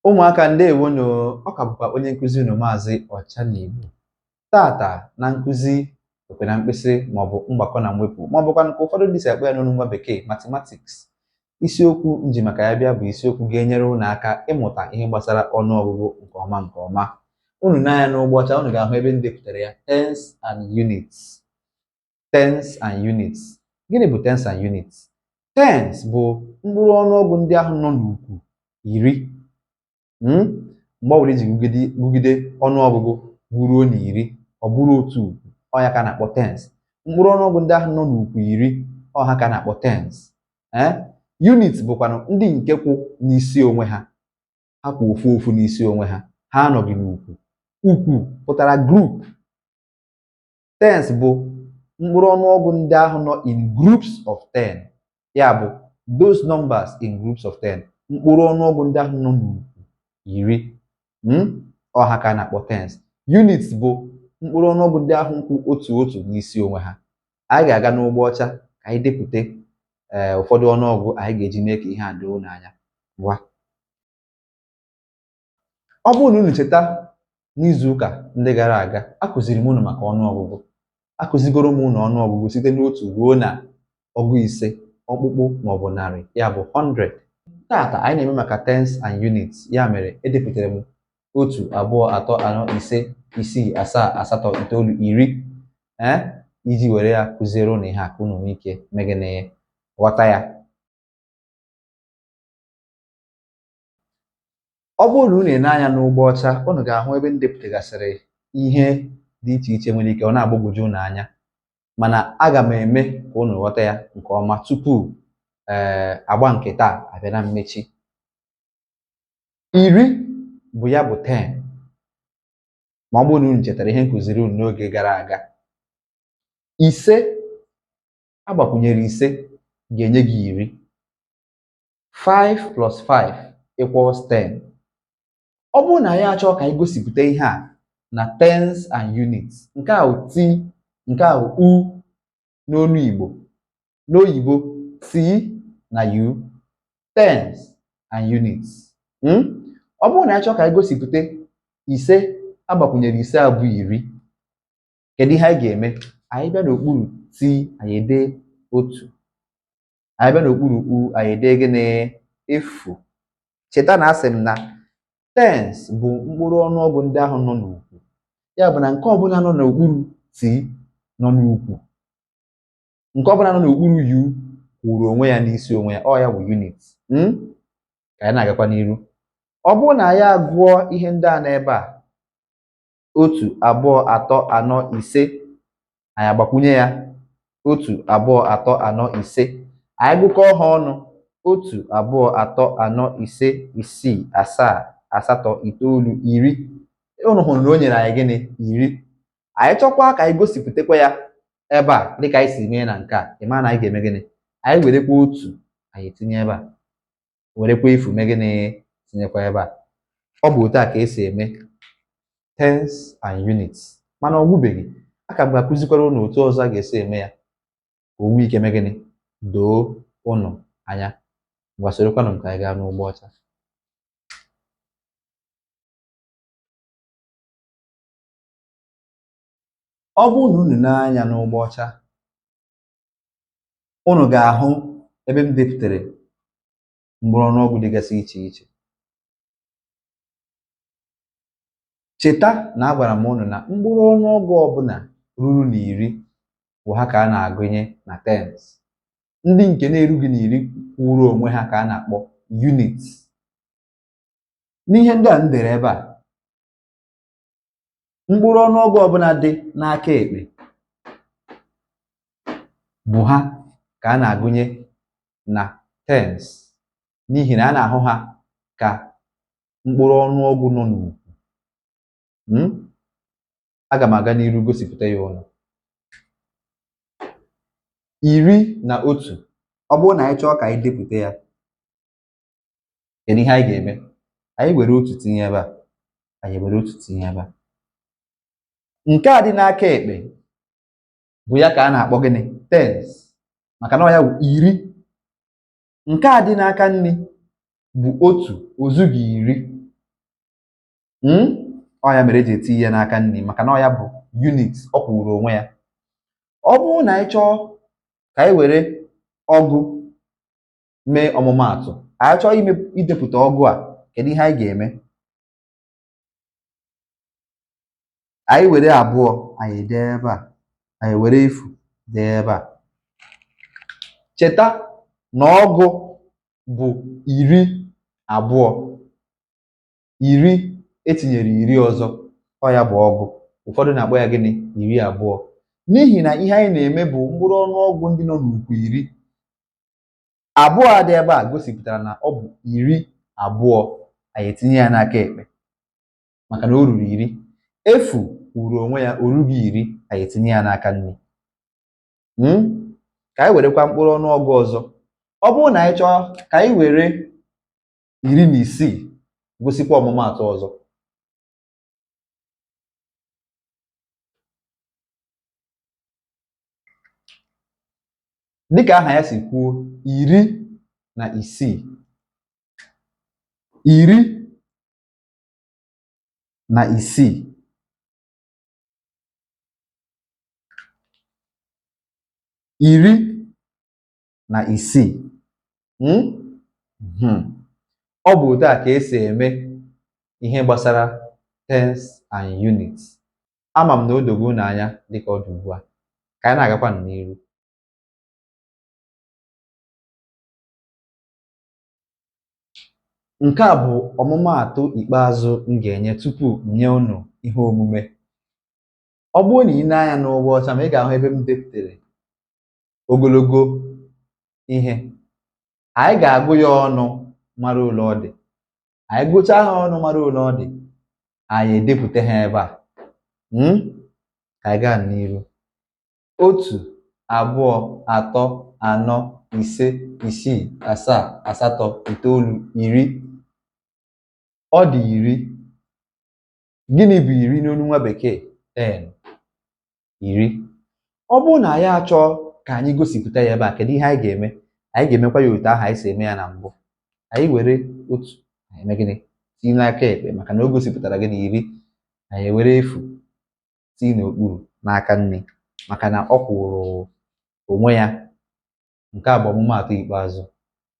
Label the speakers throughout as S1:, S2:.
S1: Ụmụaka ndewonu. Ọ ka bụkwa onye nkụzi unu, Maazị Ọchanigbo. Tata na nkụzi okwe na mkpịsị maọbụ mgbakọ na mwepụ, maọbụkwanụ ka ụfọdụ ndị si akpọ ya n'olu ngwa bekee, mathematics. Isiokwu m ji maka ya bịa bụ isiokwu ga-enyere unu aka ịmụta ihe gbasara ọnụọgụgụ nke ọma nke ọma. Unu nee anya n'ụgbọ ọcha, unu ga-ahụ ebe m depụtara ya: tens and units. Tens and units. Gịnị bụ tens and units? Tens bụ mkpụrụ ọnụọgụ ndị ahụ nọ n'ukwu iri. Mgbe ọ bụla iji gụgide ọnụọgụgụ guruo na 10, ọ bụrụ otu ukwu, ọ ya ka a na-akpọ tens. Mkpụrụ ọnụọgụ ndị ahụ nọ n'ukwu 10, ọ ha ka a na-akpọ tens. Ee, units bụkwanụ ndị nke kwụ n'isi onwe ha. Ha kwụ ofu ofu n'isi onwe ha, ha anọghị n'ukwu. Ukwu pụtara group. Tens bụ mkpụrụ ọnụọgụ ndị ahụ nọ in groups of 10, ya bụ those numbers in groups of 10. Mkpụrụ ọnụọgụ ndị ahụ nọ n'ukwu 10, ọ ha ka a na-akpọ tens. Units bụ mkpụrụ ọnụọgụ ndị ahụ kwụ otu otu n'isi onwe ha. Anyị ga-aga n'ụgbọ ọcha ka anyị depụta ee ụfọdụ ọnụọgụ anyị ga-eji mee ka ihe a doo n'anya. Ngwa, ọ bụrụ na unu cheta, n'izu ụka ndị gara aga, akụziri m unu maka ọnụọgụgụ. Akụzigoro m unu ọnụọgụgụ site n'otu ruo na 50, ọkpụkpụ maọbụ narị, ya bụ 100. Tata anyị na-eme maka tens and units, ya mere edepụtara m 1, 2, 3, 4, 5, 6, 7, 8, 9, 10, ee iji were ya kụziere unu ihe a ka unu nwee ike mee gịnị? Ghọta ya. Ọ bụrụ na unu ene anya n'ụgbọ ọcha, unu ga-ahụ ebe m depụtagasịrị ihe dị iche iche nwere ike ọ na-agbagwoju unu anya, mana aga m eme ka unu ghọta ya nke ọma tupu ee agba nke taa abịa na mmechi. 10 bụ ya bụ 10, ma ọ bụrụ na unu chetara ihe m kụziri unu n'oge gara aga. 5 agbakwunyere 5 ga-enye gị 10. 5 plus 5 equals 10. Ọ bụrụ na anyị achọọ ka anyị gosipụta ihe a na tens and units, nke a bụ T, nke a bụ U n'onu Igbo, n'oyibo T na U, tens and units. Ọ bụrụ na anyị chọọ ka anyị gosipụta 5 agbakwunyere 5 abụ 10, kedu ihe anyị ga-eme? Anyị bịa n'okpuru T, anyị ede 1. Anyị bịa n'okpuru U, anyị ede gịnị? 0. Cheta na asị m na tens bụ mkpụrụ ọnụọgụ ndị ahụ nọ n'ukwu, ya bụ na nke ọbụla nọ n'okpuru T nọ n'ukwu, nke ọbụla nọ n'okpuru U kwụrụ onwe ya n'isi onwe ya, ọ ya bụ unit. Ka anyị na-agakwa n'iru, ọ bụrụ na anyị agụọ ihe ndị a n'ebe a, 1, 2, 3, 4, 5, anyị agbakwunye ya 1, 2, 3, 4, 5, anyị gụkọọ ha ọnụ: 1, 2, 3, 4, 5, 6, 7, 8, 9, 10. Unu hụrụ na o nyere anyị gịnị? 10. Anyị chọkwa ka anyị gosipụtakwa ya ebe a dịka anyị si mee na nke a, ị ma na anyị ga-eme gịnị? Anyị werekwa 1, anyị etinye ebe a, werekwa 0 mee gịnị? Tinyekwa ebe a. Ọ bụ otu a ka esi eme tens and units. Mana ọ gwụbeghị, aka m ga-akụzikwara unu otu ọzọ a ga-esi eme ya ka o nwee ike mee gịnị? Doo unu anya. Ngwa, sorokwanụ m ka anyị gaa n'ụgbọ ọcha. Ọ bụrụ na unu nee anya n'ụgbọ ọcha, unu ga-ahụ ebe m depụtara mkpụrụ ọnụọgụ dịgasị iche iche. Cheta na agwara m unu na mkpụrụ ọnụọgụ ọbụla ruru na 10 bụ ha ka a na-agụnye na tens. Ndị nke na-erughị na 10 kwụrụ onwe ha ka a na-akpọ units. N'ihe ndị a m dere ebe a, mkpụrụ ọnụọgụ ọbụla dị n'aka ekpe bụ ha ka a na-agụnye na tens, n'ihi na a na-ahụ ha ka mkpụrụ ọnụọgụ nọ n'ukwu. Aga m aga n'iru gosipụta ya ụnụ. 11, ọ bụrụ na anyị chọọ ka anyị depụta ya, kedu ihe anyị ga-eme? Anyị were 1 tinye ebe a, anyị were 1 tinye ebe a. Nke a dị n'aka ekpe bụ ya ka a na-akpọ gịnị? Tens, maka na ọ ya bụ 10. Nke a dị n'aka nri bụ 1, o zughị 10. Ọ ya mere eji eti ya n'aka nri maka na ọ ya bụ unit, ọ kwụrụ onwe ya. Ọ bụrụ na anyị chọọ ka anyị were ọgụ mee ọmụmaatụ, anyị chọọ idepụta ọgụ a, kedu ihe anyị ga-eme? Anyị were abụọ, anyị dee ebe a, anyị were efu dee ebe a. Cheta na ọgụ bụ iri abụọ, iri etinyere iri ọzọ, ọ ya bụ ọgụ. Ụfọdụ na-akpọ ya gịnị? Iri abụọ. N'ihi na ihe anyị na-eme bụ mkpụrụ ọnụọgụ ndị nọ n'ukwu iri. Abụọ a dị ebe a gosipụtara na ọ bụ iri abụọ, anyị etinye ya n'aka ekpe maka na o ruru iri. Efu kwuru onwe ya, o rughị iri, anyị etinye ya n'aka nri. Ka anyị werekwa mkpụrụ ọnụọgụ ọzọ. Ọ bụrụ na anyị chọọ ka anyị were 16 gosikwa ọmụmaatụ ọzọ. Dịka aha ya si kwuo, 16, 16, 16. Ọ bụ otu a ka esi eme ihe gbasara tens and units. Ama m na o dogo unu anya dịka ọ dị ugbu a. Ka anyị na-agakwa n'iru. Nke a bụ ọmụmaatụ ikpeazụ m ga-enye tupu m nye unu ihe omume. Ọ bụrụ na ị nee anya n'ụgbọ ọcha ma ị ga-ahụ ebe m depụtara ogologo ihe. Anyị ga-agụ ya ọnụ mara ole ọ dị. Anyị gụchaa ha ọnụ mara ole ọ dị, anyị edepụta ha ebe a. Ka anyị gaa n'iru. 1, 2, 3, 4, 5, 6, 7, 8, 9, 10. Ọ dị iri. Gịnị bụ iri n'olu nwa bekee? 10. Iri. Ọ bụrụ na anyị achọọ ka anyị gosipụta ya ebe a, kedu ihe anyị ga-eme? Anyị ga-emekwa ya otu ahụ anyị si eme ya na mbụ. Anyị were otu, anyị eme gịnị? Tinye n'aka ekpe maka na o gosipụtara gịnị? Iri. Anyị were efu tinye n'okpuru n'aka nri maka na ọ kwụrụ onwe ya. Nke a bụ ọmụmaatụ ikpeazụ.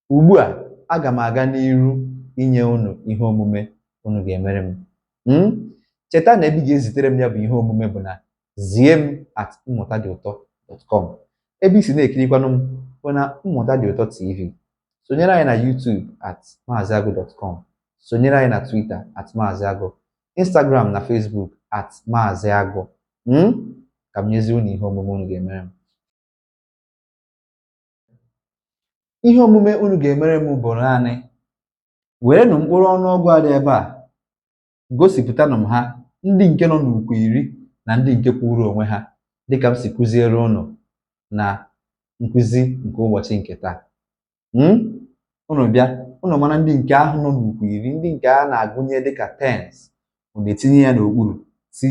S1: Ugbu a, aga m aga n'iru inye unu ihe omume unu ga-emere m. Cheta na ebe ị ga-ezitere m ya bụ ihe omume bụ na zie m@mmụtadịụtọ.com. Ebe i si na-ekirikwanụ m bụ na Mmụta Dị Ụtọ TV. Sonyere anyị na YouTube @maaziagụ.com. Sonyere anyị na Twitter @maaziagụ, Instagram na Facebook @maaziagụ. Ka m nyezie unu ihe omume unu ga-emere m. Ihe omume unu ga-emere m bụ naanị werenụ mkpụrụ ọnụọgụ a dị ebe a, gosipụtanụ m ha ndị nke nọ n'ukwu iri na ndị nke kwụrụ onwe ha dịka m si kụziere unu na nkụzi nke ụbọchị nke taa. Unu bịa, unu mara ndị nke ahụ nọ n'ukwu iri, ndị nke a na-agụnye dịka tens, unu etinye ya n'okpuru ti.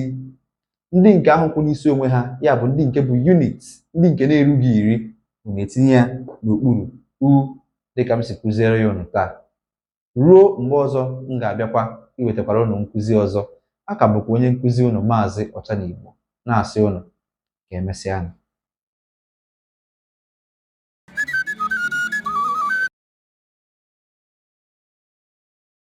S1: Ndị nke ahụ kwụ n'isi onwe ha, ya bụ ndị nke bụ unit, ndị nke na-erughị iri, unu etinye ya n'okpuru u dịka m si kụziere ya unu taa. Ruo mgbe ọzọ m ga-abịakwa iwetakwara unu nkụzi ọzọ. A ka bụkwa onye nkụzi unu Maazị Ọchanigbo na-asị unu ka emesịanụ.